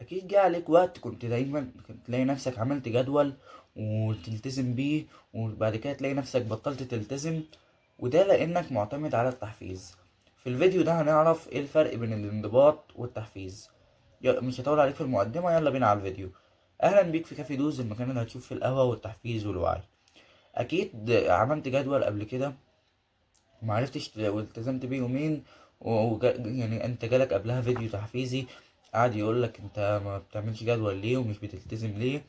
اكيد جه عليك وقت كنت دايما تلاقي نفسك عملت جدول وتلتزم بيه، وبعد كده تلاقي نفسك بطلت تلتزم، وده لانك معتمد على التحفيز. في الفيديو ده هنعرف ايه الفرق بين الانضباط والتحفيز. مش هطول عليك في المقدمة، يلا بينا على الفيديو. اهلا بيك في كافي دوز، المكان اللي هتشوف فيه القهوة والتحفيز والوعي. اكيد عملت جدول قبل كده ومعرفتش والتزمت بيه يومين، يعني انت جالك قبلها فيديو تحفيزي قعد يقولك انت ما بتعملش جدول ليه ومش بتلتزم ليه،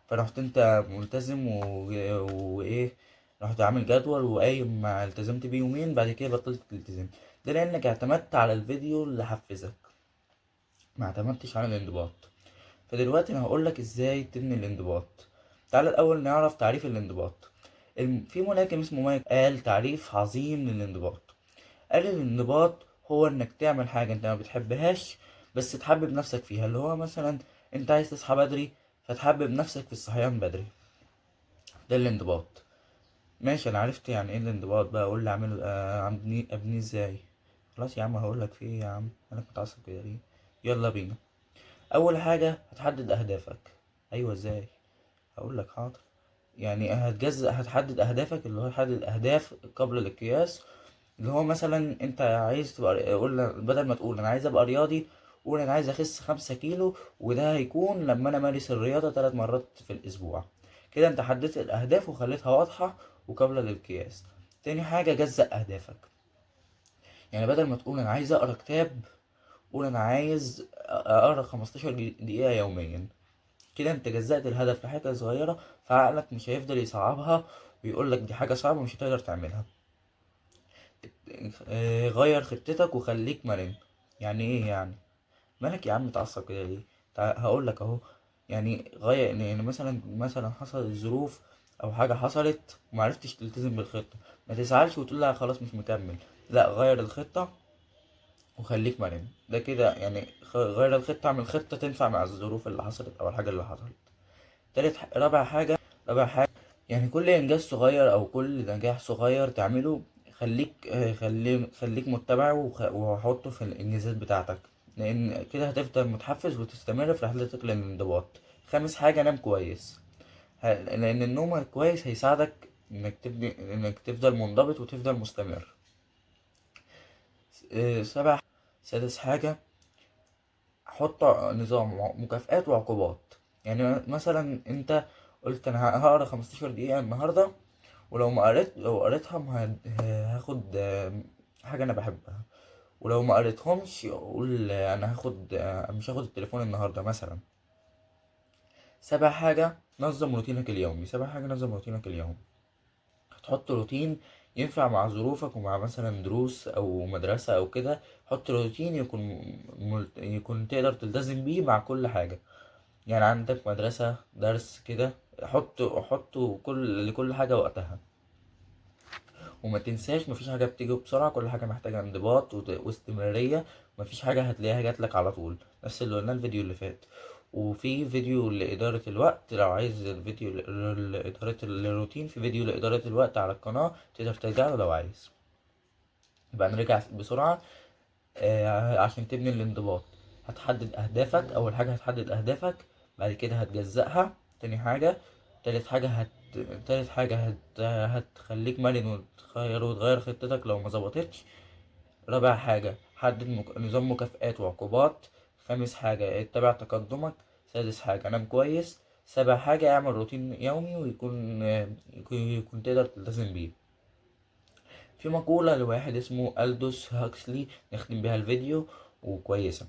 فرحت انت ملتزم وايه، رحت عامل جدول وقايم ما التزمت بيه يومين، بعد كده بطلت تلتزم. ده لانك اعتمدت على الفيديو اللي حفزك، ما اعتمدتش على الانضباط. فدلوقتي انا هقولك ازاي تبني الانضباط. تعال الاول نعرف تعريف الانضباط. في ملاكم اسمه مايك قال تعريف عظيم للانضباط. قال الانضباط هو انك تعمل حاجة انت ما بتحبهاش بس تحبب نفسك فيها. اللي هو مثلا انت عايز تصحى بدري، فتحبب نفسك في الصحيان بدري، ده الانضباط. ماشي، انا عرفت يعني ايه الانضباط، بقى قول لي اعمله، ابنيه ازاي؟ خلاص يا عم هقول لك في ايه يا عم، انا كنت عصب كده ليه؟ يلا بينا. اول حاجة هتحدد اهدافك. ايوه ازاي؟ هقول لك حاضر. يعني هتحدد اهدافك، اللي هو تحدد اهداف قبل القياس. اللي هو مثلا انت عايز تبقى، قول بدل ما تقول انا عايز ابقى رياضي، قول انا عايز اخس 5 كيلو، وده هيكون لما انا امارس الرياضة 3 مرات في الاسبوع. كده انت حددت الاهداف وخليتها واضحة وقابلة للقياس. تاني حاجة، جزأ اهدافك. يعني بدل ما تقول انا عايز اقرا كتاب، قول انا عايز اقرا 15 دقيقة يوميا. كده انت جزأت الهدف لحاجة صغيرة، فعقلك مش هيفضل يصعبها ويقول لك دي حاجة صعبة مش هتقدر تعملها. غير خطتك وخليك مرن. يعني ايه يعني؟ مالك يا عم متعصب كده ليه؟ هقول لك اهو. يعني غير، يعني مثلا حصلت ظروف او حاجة حصلت ومعرفتش تلتزم بالخطة، ما تزعلش وتقول لا خلاص مش مكمل، لا غير الخطة وخليك مرن. ده كده يعني غير الخطة، اعمل خطة تنفع مع الظروف اللي حصلت او الحاجة اللي حصلت. رابع حاجة، يعني كل إنجاز صغير أو كل نجاح صغير تعمله خليك متبعه وحطه في الإنجازات بتاعتك، لأن كده هتفضل متحفز وتستمر في رحلتك للانضباط. خامس حاجة، نام كويس. لأن النوم الكويس هيساعدك إنك تفضل منضبط وتفضل مستمر. سادس حاجة، حط نظام مكافآت وعقوبات. يعني مثلا انت قلت انا هقرا 15 دقيقة النهاردة، ولو ما قريت، لو قريتها هاخد حاجة انا بحبها، ولو ما قريتهمش قول انا مش هاخد التليفون النهاردة مثلا. سابع حاجة، نظم روتينك اليومي. سابع حاجة، نظم روتينك اليومي. هتحط روتين ينفع مع ظروفك ومع مثلا دروس او مدرسة او كده. حط روتين يكون تقدر تلتزم بيه مع كل حاجة. يعني عندك مدرسة، درس كده، حط لكل حاجة وقتها. وما تنساش مفيش حاجة بتيجي بسرعة، كل حاجة محتاجة انضباط واستمرارية. مفيش حاجة هتلاقيها جاتلك على طول، نفس اللي قلناه الفيديو اللي فات. وفي فيديو لإدارة الوقت لو عايز الفيديو لإدارة الروتين، في فيديو لإدارة الوقت على القناة تقدر ترجع له لو عايز. يبقى نرجع بسرعة، عشان تبني الانضباط هتحدد أهدافك. أول حاجة هتحدد أهدافك، بعد كده هتجزأها. تاني حاجة، تالت حاجة تالت حاجة هتخليك مرن وتغير خطتك لو ما ظبطتش. رابع حاجة، حدد نظام مكافآت وعقوبات. خامس حاجة، اتبع تقدمك. سادس حاجة، نام كويس. سابع حاجة، اعمل روتين يومي ويكون يكون تقدر تلتزم بيه. في مقولة لواحد اسمه ألدوس هاكسلي نختم بيها الفيديو وكويسة،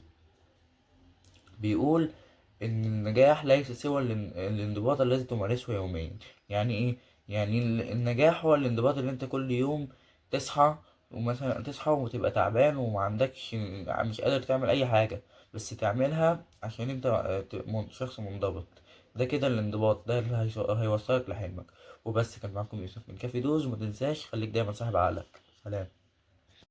بيقول إن النجاح ليس سوى الانضباط الذي تمارسه يوميا. يعني إيه؟ يعني النجاح هو الانضباط اللي أنت كل يوم تصحى، ومثلا تصحى وتبقى تعبان وما عندكش، مش قادر تعمل أي حاجة، بس تعملها عشان أنت شخص منضبط. ده كده الانضباط، ده اللي هيوصلك لحلمك. وبس، كان معاكم يوسف من كافي دوز، وما تنساش خليك دايما صاحب عقلك. سلام.